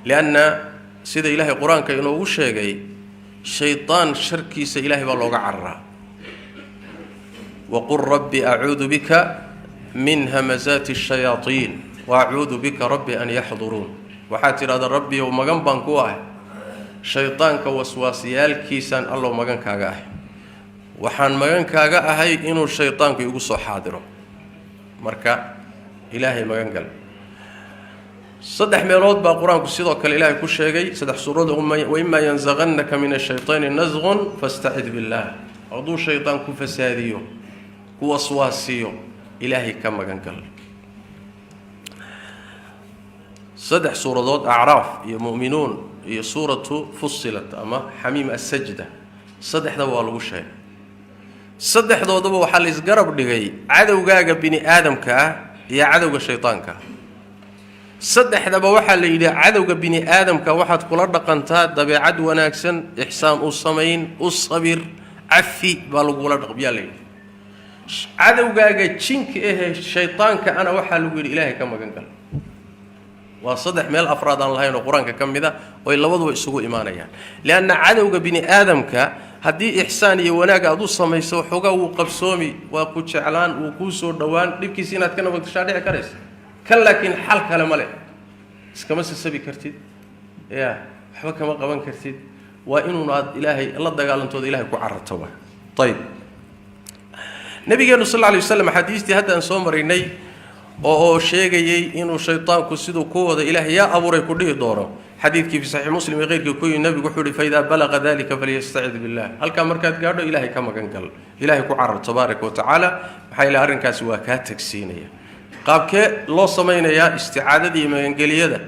Lianna sida Ilaahay Qur-aanka inoogu sheegay, shaydaan sharkiisa Ilaahay baa looga cararaa. "Waqul rabbi acuudu bika min hamazaati الshayaaطiin wa acuudu bika rabbi an yaxduruun." Waxaad tidhahdaa: "Rabbiyow, magan baan ku ahay shaydaanka waswaasyaalkiisaan. Allow, magan kaaga ahay, waxaan magan kaaga ahay inuu shaydaanku igu soo xaadiro." Marka Ilaahay magan gal. Saddex meelood baa Qur-aanku sidoo kale Ilaahay ku sheegay, saddex suurad: "Waima yanzaqannaka min ashayطaani nasqun fastacid biاllah." Hadduu shaydaan ku fasaadiyo, ku waswaasiyo, Ilaahay ka magan gal. Saddex suuradood, Acraaf iyo Mu'minuun iyo suuratu Fusilat ama Xamiim Asajda, saddexdaba waa lagu sheegay. Saddexdoodaba waxaa la isgarab dhigay cadowgaaga bini aadamka ah iyo cadowga shaydaanka ah. Saddexdaba waxaa la yidhi: cadowga bini aadamka waxaad kula dhaqantaa dabeecad wanaagsan, ixsaan u samayn, u sabir, cafi baa lagula dhaqmiyaa la yidhi. Cadowgaaga jinka ahee shaydaanka ana waxaa lagu yidhi: Ilaahay ka magan gal. Waa saddex meel afraad aan lahayn oo Qur-aanka ka mid a oy labaduba isugu imaanayaan. Lianna cadowga bini aadamka haddii ixsaan iyo wanaag aad u samayso, waxoogaa wuu qabsoomi, waa ku jeclaan, wuu kuu soo dhowaan, dhibkiisa inaad ka nabadgashaa dhici karaysa. Kan laakiin xal kale ma leh, iskama sasabi kartid, ya waxba kama qaban kartid. Waa inuun aad Ilaahay la dagaalantooda, Ilahay ku cararto wa. Ayib, nabigeenu sal alla alay waslam axaadiistii haddaan soo maraynay oo sheegayey inuu shaydaanku siduu ku wada "Ilaah yaa abuuray" ku dhihi doono, xadiidkii fi Saxiix Muslim iyo keyrkii ku yimi, nabigu wuxuu uhi: "Faidaa balaqa dalika falyastacid billah." Halkaa markaad gaadho, Ilaahay ka magan gal, Ilahay ku carar tabaaraka wa tacaala. Maxaa yeele arrinkaasi waa kaa tagsiinaya. Qaabkee loo samaynayaa isticaadada iyo magangeliyada?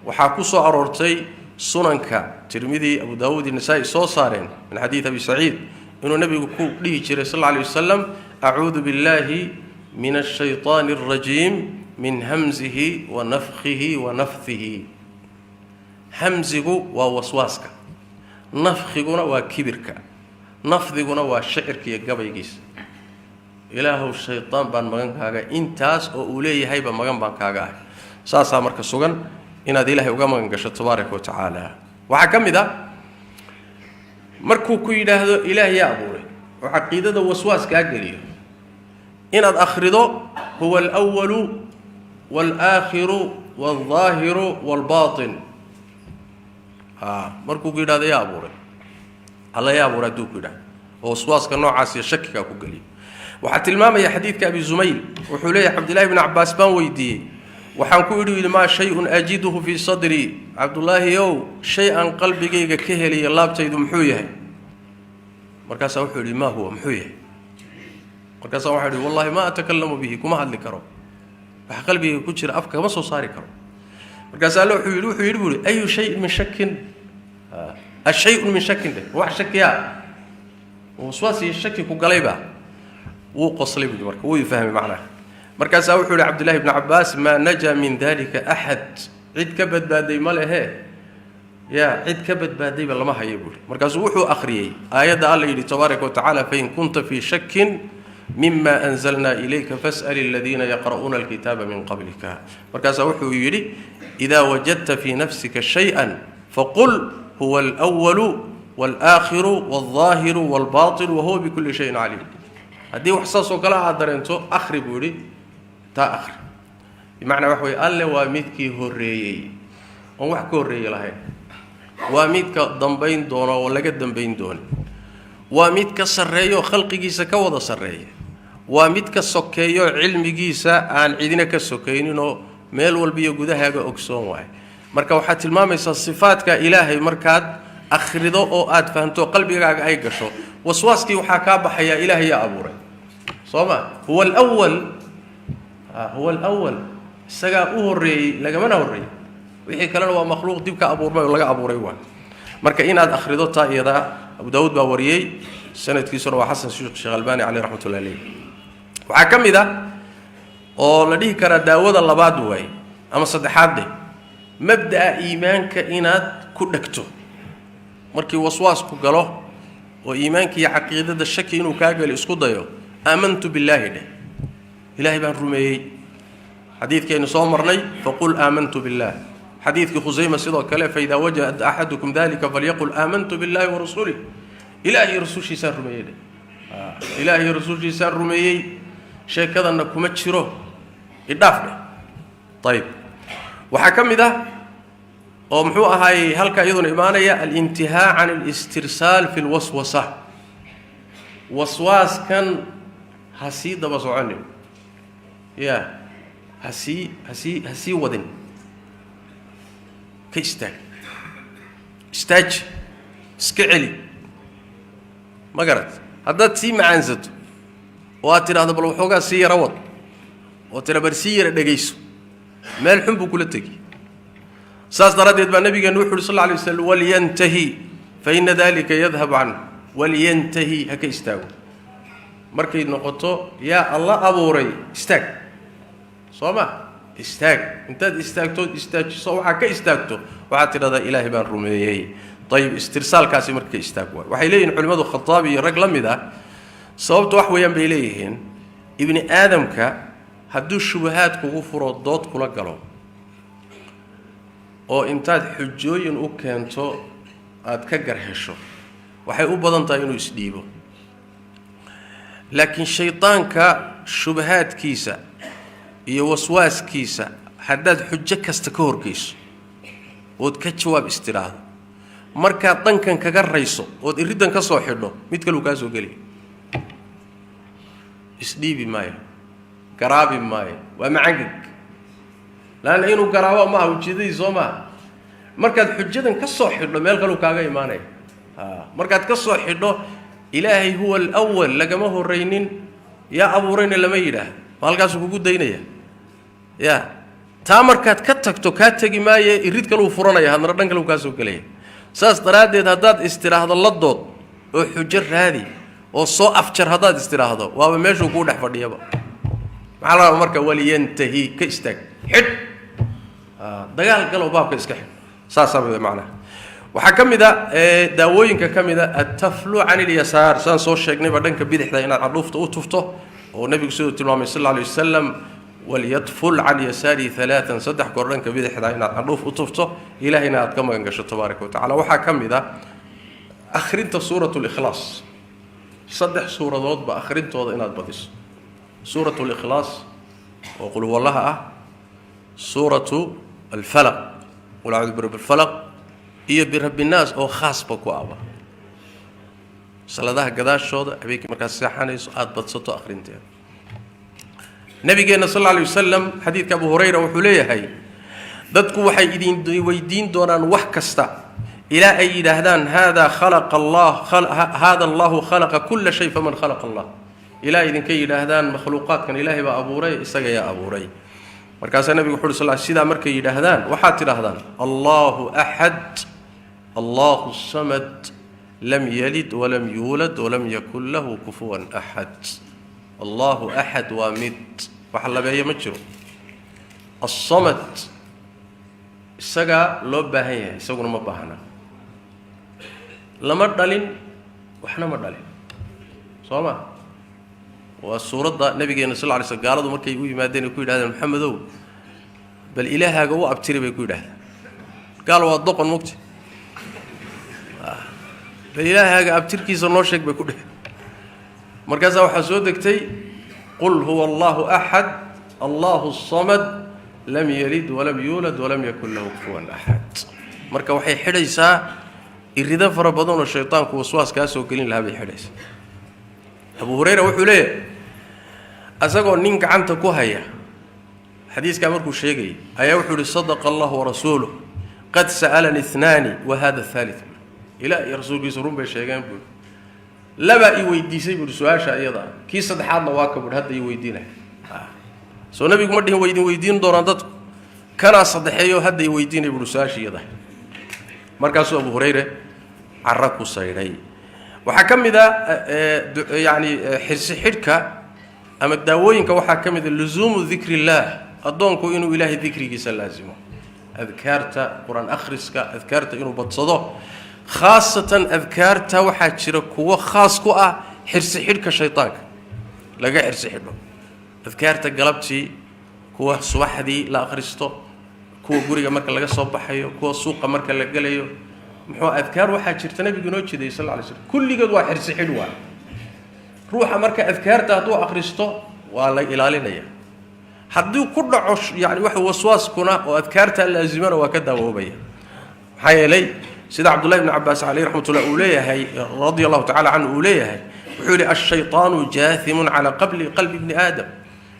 Waxaa ku soo aroortay sunanka Tirmidi, Abu Daawuud iyo Nasaa-i soo saareen min xadiid Abi Saciid inuu nabigu ku dhihi jiray sal alla alay wasalam: "Acuudu billahi min ashayطaani alrajiim, min hamzihi wa nafkhihi wa nafhihi." Hamzigu waa waswaaska, nafkhiguna waa kibirka, nafdiguna waa shicirka iyo gabaygiisa. Ilaahow, shaydaan baan magan kaaga, intaas oo uu leeyahayba magan baan kaaga ahay. Saasaa marka sugan inaad Ilaahay uga magan gasho tabaaraka wa tacaala. Waxaa ka mid ah, markuu ku yidhaahdo "Ilaah yaa abuuray" oo caqiidada waswaas kaa geliyo, inaad akhrido "Huwa alwalu walaakhiru walظaahiru walbatin". A markuu ku yidhahdo "Yaa abuuray? Alla yaa abuuray?" hadduu ku yidhahdo oo waswaaska noocaas iyo shakigaa ku geliyo, waxaa tilmaamaya xadiidka Abi Zumayl. Wuxuu leeyahay: Cabdillahi bni Cabaas baan weydiiyey, waxaan ku idhi: "Maa shay-un ajiduhu fii sadrii? Cabdullaahi ow, shay aan qalbigayga ka helayo laabtaydu muxuu yahay?" Markaasaa wuxuu yidhi: "Maa huwa? Muxuu yahay?" Markaasaa waxaa yidhi: "Wallahi maa atakalamu bihi, kuma hadli karo. Waxa qalbigayga ku jira afka kama soo saari karo." Markaasa alle wuxuu yidhi buu yidhi: "Ayu shayin min shakin, ashayun min shakin dheh, wax shakiyaa, waswaas iyo shaki ku galayba?" Wuu qoslay buu marka, wuu fahmay macnaha. Markaasaa wuxuu yihi Cabdillahi bni Cabaas: "Maa najaa min dalika axad." Cid ka badbaaday ma lehe, ya cid ka badbaadayba lama hayo buuhi. Markaasuu wuxuu akhriyey aayadda Alla yidhi tabaaraka wa tacala: "Fain kunta fii shakin mima anzalna ilayka fas'al aladiina yaqra'uuna alkitaaba min qablika." Markaasaa wuxuu yidhi: "Idaa wajadta fii nafsika shay-an faqul huwa alwalu walaakhiru walظaahiru walbaطin wahuwa bikulli shayin caliim." Haddii wax saas oo kale aad dareento, akhri buu yidhi, taa akhri. Bimacnaa waxa weye, Alle waa midkii horreeyey oon wax ka horreeye lahayn, waa midka dambayn doono oo laga dambayn doono, waa mid ka sarreeyo khalqigiisa ka wada sarreeya, waa mid ka sokeeyo cilmigiisa aan cidina ka sokayninoo meel walba iyo gudahaaga ogsoon waay. Marka waxaad tilmaamaysaa sifaadka Ilaahay markaad akhrido oo aad fahamto, qalbigaaga ay gasho, waswaaskii waxaa kaa baxayaa Ilaahay yaa abuuray. Soo ma? Huwa alwal, huwa alwal, isagaa u horreeyey, lagamana horreeyey. Wixii kalena waa makhluuq dib ka abuurmay oo laga abuuray waa. Marka inaad akhrido taa iyadaa, Abu Daawuud baa wariyey, sanadkiisuna waa xasan, Sheekh Albani caleyh raxmatullahi aleyh. Waxaa ka mid ah oo la dhihi karaa daawada labaad waay ama saddexaad dheh, mabda'a iimaanka inaad ku dhegto. Markii waswaasku galo oo iimaanka iyo caqiidada shaki inuu kaa gelo isku dayo, "Aamantu billaahi" dheh, "Ilaahay baan rumeeyey." Xadiidkaynu soo marnay: "Faqul aamantu billaah." Xadiidkii Khusayma sidoo kale, "Faidaa wajada axadukum dalika falyaqul aamantu billahi warasuulih." Ilaah iyo rasuushiisaan rumeeyey dheh, Ilaah iyo rasuushiisaan rumeeyey, sheekadanna kuma jiro, idhaaf dheh. Ayib, waxaa ka mid ah oo muxuu ahaayey halkaa iyaduna imaanaya alintihaa can alistirsaal fi lwaswasa. Waswaaskan ha sii daba soconin, ya hasii wadin, ka istaag, istaaji, iska celi. Ma garat? Haddaad sii macaansato oo aad tidhahdo bal waxoogaa sii yara wad, oo tira bar sii yara dhegayso, meel xun buu kula tegi. Saas daraaddeed baa nabigeenu wuxu uhi sal lla alay waslam: "Walyantahi, fa ina dalika yadhabu canhu." Walyantahi, ha ka istaago. Markay noqoto "Yaa Alla abuuray?", istaag, soo ma? Istaag. Intaad istaagtood istaajiso, waxaa ka istaagto, waxaad tidhahdaa: "Ilaahay baan rumeeyey." Ayib, istirsaalkaasi marka ka istaag waay. Waxay leeyihin culimmadu, Khataabi iyo rag la mid ah, sababta wax weeyaan bay leeyihiin, ibni aadamka hadduu shubahaad kugu furo, dood kula galo, oo intaad xujooyin u keento aada ka gar hesho, waxay u badan tahay inuu isdhiibo. Laakiin shaydaanka shubahaadkiisa iyo waswaaskiisa haddaad xujo kasta ka horgeyso ood ka jawaab istidhaahdo, markaad dhankan kaga rayso ood iriddan ka soo xidho, mid kaluu kaa soo gelaya. Isdhiibi maayo, garaabi maayo, waa macangeg. Laanna inuu garaabo maaha ujeedadii, soo maaha? Markaad xujadan ka soo xidho, meel kaluu kaaga imaanaya. Markaad ka soo xidho "Ilaahay huwa alwal, lagama horraynin, yaa abuurayna lama yidhaahdo", ma halkaasuu kugu daynaya? Ya taa markaad ka tagto, kaa tegi maaye, irid kaluu furanaya, haddana dhan kaleu kaa soo gelaya. Saas daraaddeed haddaad istidhaahdo la dood oo xujo raadi oo soo afjar, haddaad istidhaahdo, waaba meeshuu kuu dhex fadhiyaba. Maxaa la rabaa marka? Walyantahi, ka istaag, xidh, dagaal galow, baabka iska xidh. Saasaa macnaha. Waxaa ka mid a daawooyinka ka mid a altaflu can ilyasaar. Saan soo sheegnayba, dhanka bidixda inaad candhuufta u tufto, oo nebigu siduu tilmaamay sal alla alay wasalam: "Walyatful can yasaari alaaan." Saddex goor dhanka bidixda inaad candhuuf u tufto, Ilahayna aad ka magan gasho tabaaraka wa tacala. Waxaa ka mid a akhrinta Suurat Likhlaas, saddex suuradoodba akhrintooda inaad badiso: Suurat Likhlaas oo Qul huwallaha ah, Suuratu Alfalaq, "Qul acuudu birabbi alfalaq", iyo birabbi nnaas oo khaasba ku aba. Saladaha gadaashooda, habeenkii markaad seexanayso, aada badsato akhrinteeda. Nabigeenna sal alla alay wasalam, xadiidka Abu Hurayra, wuxuu leeyahay: "Dadku waxay idin weydiin doonaan wax kasta ilaa ay yidhaahdaan: 'Hada khalaqa Allah, hada Allahu khalaqa kulla shay, faman khalaqa Allah?' Ilaa idinka yidhaahdaan: 'Makhluuqaadkan Ilaahay baa abuuray, isaga yaa abuuray?' Markaasaa nabigu wuxu uhi sal, sidaa markay yidhaahdaan waxaad tidhaahdaan: 'Allahu axad, Allahu samad, lam yalid walam yuulad walam yakun lahu kufuwan axad.' Allahu axad, waa mid, wax labeeyo ma jiro. Assamad, isagaa loo baahan yahay, isaguna ma baahna, lama dhalin, waxna ma dhalin." Soo ma? Waa suuradda nabigeena sal ly sl gaaladu markay u yimaadeen ay ku yidhahdeen: "Maxamedow, bal Ilaahaaga u abtiri," bay ku yidhahdeen. Gaal waa doqon mugti. "Bal Ilaahaaga abtirkiisa noo sheeg," bay ku dheheen. Markaasaa waxaa soo degtay: "Qul huwa Allahu axad, Allahu samad, lam yalid walam yuulad walam yakun lahu kufuwan axad." Marka waxay xidhaysaa irido fara badanoo shaytaanku waswaas kaa soo gelin lahaa bay xidhaysaa. Abu Hurayra wuxuu leeyahay, asagoo nin gacanta ku haya, xadiiskaa markuu sheegayay ayaa wuxuu ihi: "Sadaqa Allah warasuuluh, qad sa'alani inaani wa hada thalith." Ilaah iyo rasuulkiisu run bay sheegeen, buui. Labaa i weydiisay, buuhi, su-aasha iyada ah, kii saddexaadna waa ka, buui, hadda ii weydiinaya. Soo nabigu ma dhihin waydin weydiin doonaan dadku? Kanaa saddexeeyo hadda i weydiinaya, buuhi, su-aasha iyada. Markaasuu Abu Hurayre carro ku saydhay. Waxaa ka mid a yacni xirsi xidhka ama daawooyinka, waxaa ka mid a luzuumu dikri illaah, addoonku inuu Ilaahay dikrigiisa laasimo, adkaarta, Qur-aan akhriska, adkaarta inuu badsado. Khaasatan adkaarta waxaa jira kuwo khaas ku ah xirsi xidhka shaydaanka laga xirsi xidho: adkaarta galabtii, kuwa subaxdii la akhristo, kuwa Kuwa guriga marka laga soo baxayo, kuwa suuqa marka la gelayo, muxuu adkaar waxaa jirta nabigu inoo jeedayay sal lla lay slam. Kulligood waa xirsi xidh. Waa ruuxa marka adkaarta hadduu akhristo waa la ilaalinaya. Haddii ku dhaco yani waxa waswaaskuna oo adkaartaa laazimana, waa ka daawoobaya. Maxaa yeelay, sida Cabdullahi bni Cabaas caleyh raxmatullah uu leeyahay, radia allahu tacala canhu, uu leeyahay, wuxuu yidhi: "الشيطان جاثم على قلب ابن آدم."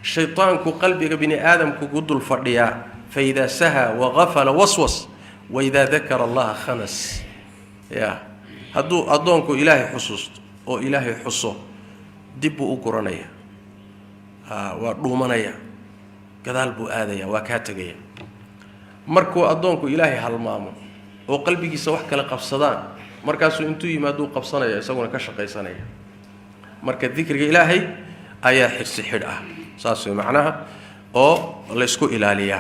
Shaytaanku qalbiga bini aadamku ku dul fadhiyaa. "فإذا سها وغفل وسوس، وإذا ذكر الله خنس." Ya hadduu addoonku Ilaahay xusuusto oo Ilaahay xuso, dib buu u guranaya, waa dhuumanaya, gadaal buu aadaya, waa kaa tegaya. Markuu addoonku Ilaahay halmaamo oo qalbigiisa wax kale qabsadaan, markaasuu intuu yimaaduu qabsanaya, isaguna ka shaqaysanaya. Marka dikriga Ilaahay ayaa xirsi xidh ah, saas way macnaha oo laysku ilaaliyaa.